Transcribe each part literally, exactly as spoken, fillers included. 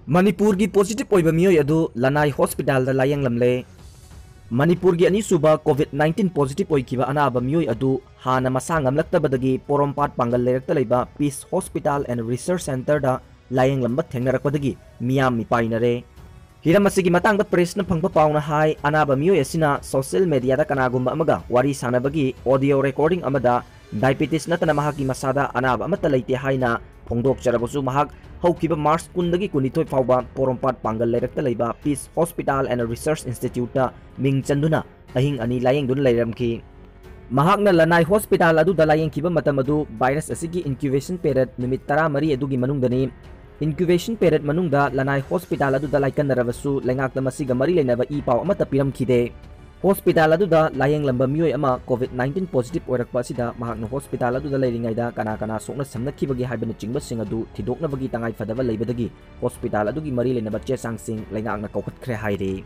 ꯃꯅꯤꯄꯨꯔꯒꯤ positive ꯑꯣꯏꯕ ꯃꯤꯑꯣꯏ ꯑꯗꯨ ꯂꯅꯥꯏ hospitalꯗ ꯂꯥꯌꯦꯡꯂꯝꯂꯦ꯫ ꯃꯅꯤꯄꯨꯔꯒꯤ ꯑꯅꯤꯁꯨꯕ COVID nineteen positive ꯑꯣꯏꯈꯤꯕ ꯑꯅꯥꯕ ꯃꯤꯑꯣꯏ ꯑꯗꯨ ꯍꯥꯟꯅ ꯃꯁꯥ ꯉꯝꯂꯛꯇꯕꯗꯒꯤ ꯄꯣꯔꯣꯝꯄꯥꯠ ꯄꯥꯡꯒꯜ ꯂꯩꯔꯛꯇ ꯂꯩꯕ Peace Hospital and Research Centreꯗ ꯂꯥꯌꯦꯡꯂꯝꯕ ꯊꯦꯡꯅꯔꯛꯄꯗꯒꯤ ꯃꯤꯌꯥꯝ ꯃꯤꯄꯥꯏꯅꯔꯦ꯫ ꯍꯤꯔꯝ ꯑꯁꯤꯒꯤ ꯃꯇꯥꯡꯗ pressꯅ ꯐꯪꯕ ꯄꯥꯎꯅ ꯍꯥꯏ, ꯑꯅꯥꯕ ꯃꯤꯑꯣꯏ ꯑꯁꯤꯅ social mediaꯗ ꯀꯅꯥꯒꯨꯝꯕ ꯑꯃꯒ ꯋꯥꯔꯤ ꯁꯥꯟꯅꯕꯒꯤ audio recording ꯑꯃꯗ diabetes ꯅꯠꯇꯅ ꯃꯍꯥꯛꯀꯤ ꯃꯁꯥꯗ ꯑꯅꯥꯕ ꯑꯃꯠꯇ ꯂꯩꯇꯦ ꯍꯥꯏꯅ ꯐꯣꯡꯗꯣꯛꯆꯔꯕꯁꯨ, ꯃꯍꯥꯛ ꯍꯧꯈꯤꯕ March ꯀꯨꯟꯗꯒꯤ ꯀꯨꯟꯅꯤꯊꯣꯏ ꯐꯥꯎꯕ ꯄꯣꯔꯣꯝꯄꯥꯠ ꯄꯥꯡꯒꯜ ꯂꯩꯔꯛꯇ ꯂꯩꯕ Peace Hospital and Research Instituteꯇ ꯃꯤꯡ ꯆꯟꯗꯨꯅ ꯑꯍꯤꯡ ꯑꯅꯤ ꯂꯥꯌꯦꯡꯗꯨꯅ ꯂꯩꯔꯝꯈꯤ꯫ ꯃꯍꯥꯛꯅ ꯂꯅꯥꯏ hospital ꯑꯗꯨꯗ ꯂꯥꯌꯦꯡꯈꯤꯕ ꯃꯇꯝ ꯑꯗꯨ virus ꯑꯁꯤꯒꯤ incubation period ꯅꯨꯃꯤꯠ ꯇꯔꯥꯃꯔꯤ ꯑꯗꯨꯒꯤ ꯃꯅꯨꯡꯗꯅꯤ꯫ Incubation period ꯃꯅꯨꯡꯗ ꯂꯅꯥꯏ hospital ꯑꯗꯨꯗ ꯂꯥꯏꯀꯠꯅꯔꯕꯁꯨ, ꯂꯩꯉꯥꯛꯇ ꯃꯁꯤꯒ ꯃꯔꯤ ꯂꯩꯅꯕ ꯏ ꯄꯥꯎ ꯑꯃꯠꯇ ꯄꯤꯔꯝꯈꯤꯗꯦ꯫ Hospital ꯑꯗꯨꯗ ꯂꯥꯌꯦꯡꯂꯝꯕ ꯃꯤꯑꯣꯏ ꯑꯃ COVID nineteen positive ꯑꯣꯏꯔꯛꯄ ꯑꯁꯤꯗ ꯃꯍꯥꯛꯅ hospital ꯑꯗꯨꯗ ꯂꯩꯔꯤꯉꯩꯗ ꯀꯅꯥ ꯀꯅꯥ ꯁꯣꯛꯅ ꯁꯝꯅꯈꯤꯕꯒꯦ ꯍꯥꯏꯕꯅꯆꯤꯡꯕꯁꯤꯡ ꯑꯗꯨ ꯊꯤꯗꯣꯛꯅꯕꯒꯤ ꯇꯉꯥꯏ ꯐꯗꯕ ꯂꯩꯕꯗꯒꯤ hospital ꯑꯗꯨꯒꯤ ꯃꯔꯤ ꯂꯩꯅꯕ ꯆꯦ ꯆꯥꯡꯁꯤꯡ ꯂꯩꯉꯥꯛꯅ ꯀꯧꯈꯠꯈ꯭ꯔꯦ ꯍꯥꯏꯔꯤ꯫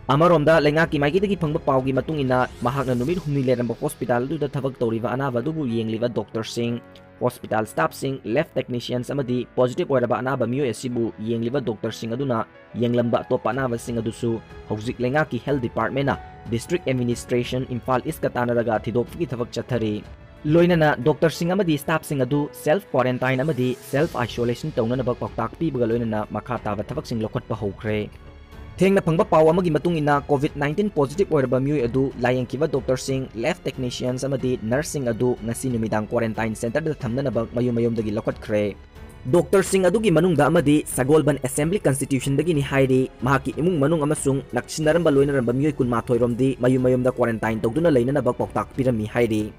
ꯑꯃꯔꯣꯝꯗ, ꯂꯩꯉꯥꯛꯀꯤ ꯃꯥꯏꯀꯩꯗꯒꯤ ꯐꯪꯕ ꯄꯥꯎꯒꯤ ꯃꯇꯨꯡ ꯏꯟꯅ, ꯃꯍꯥꯛꯅ ꯅꯨꯃꯤꯠ ꯍꯨꯝꯅꯤ ꯂꯩꯔꯝꯕ hospital ꯑꯗꯨꯗ ꯊꯕꯛ ꯇꯧꯔꯤꯕ ꯑꯅꯥꯕ ꯑꯗꯨꯕꯨ ꯌꯦꯡꯂꯤꯕ doctorꯁꯤꯡ, hospital staffꯁꯤꯡ, lab technicians ꯑꯃꯗꯤ positive ꯑꯣꯏꯔꯕ ꯑꯅꯥꯕ ꯃꯤꯑꯣꯏ ꯑꯁꯤꯕꯨ ꯌꯦꯡꯂꯤꯕ doctorꯁꯤꯡ ꯑꯗꯨꯅ ꯌꯦꯡꯂꯝꯕ ꯑꯇꯣꯞꯄ ꯑꯅꯥꯕꯁꯤꯡ ꯑꯗꯨꯁꯨ ꯍꯧꯖꯤꯛ ꯂꯩꯉꯥꯛꯀꯤ health departmentꯅ district administration, Imphal Eastꯀ ꯇꯥꯟꯅꯔꯒ ꯊꯤꯗꯣꯛꯄꯒꯤ ꯊꯕꯛ ꯆꯠꯊꯔꯤ꯫ ꯂꯣꯏꯅꯅ doctorꯁꯤꯡ ꯑꯃꯗꯤ staffꯁꯤꯡ ꯑꯗꯨ self quarantine ꯑꯃꯗꯤ self isolation ꯇꯧꯅꯅꯕ ꯄꯥꯎꯇꯥꯛ ꯄꯤꯕꯒ ꯂꯣꯏꯅꯅ ꯃꯈꯥ ꯇꯥꯕ ꯊꯕꯛꯁꯤꯡ ꯂꯧꯈꯠꯄ ꯍꯧꯈ꯭ꯔꯦ꯫ ꯊꯦꯡꯅ ꯐꯪꯕ ꯄꯥꯎ ꯑꯃꯒꯤ ꯃꯇꯨꯡ ꯏꯟꯅ, COVID nineteen positive ꯑꯣꯏꯔꯕ ꯃꯤꯑꯣꯏ ꯑꯗꯨ ꯂꯥꯌꯦꯡꯈꯤꯕ doctorꯁꯤꯡ, lab technicians ꯑꯃꯗꯤ nurseꯁꯤꯡ ꯑꯗꯨ ꯉꯁꯤ ꯅꯨꯃꯤꯗꯥꯡ quarantine centreꯗ ꯊꯝꯅꯅꯕ ꯃꯌꯨꯝ ꯃꯌꯨꯝꯗꯒꯤ ꯂꯧꯈꯠꯈ꯭ꯔꯦ꯫ Doctorꯁꯤꯡ ꯑꯗꯨꯒꯤ ꯃꯅꯨꯡꯗ ꯑꯃꯗꯤ ꯁꯒꯣꯜꯕꯟ Assembly Constituencyꯗꯒꯤꯅꯤ ꯍꯥꯏꯔꯤ꯫ ꯃꯍꯥꯛꯀꯤ ꯏꯃꯨꯡ ꯃꯅꯨꯡ ꯑꯃꯁꯨꯡ ꯅꯛꯁꯤꯟꯅꯔꯝꯕ ꯂꯣꯏꯅꯔꯝꯕ ꯃꯤꯑꯣꯏ ꯀꯨꯟꯃꯥꯊꯣꯏ ꯔꯣꯝꯗꯤ ꯃꯌꯨꯝ ꯃꯌꯨꯝꯗ quarantine ꯇꯧꯗꯨꯅ ꯂꯩꯅꯅꯕ ꯄꯥꯎꯇꯥꯛ ꯄꯤꯔꯝꯃꯤ ꯍꯥꯏꯔꯤ꯫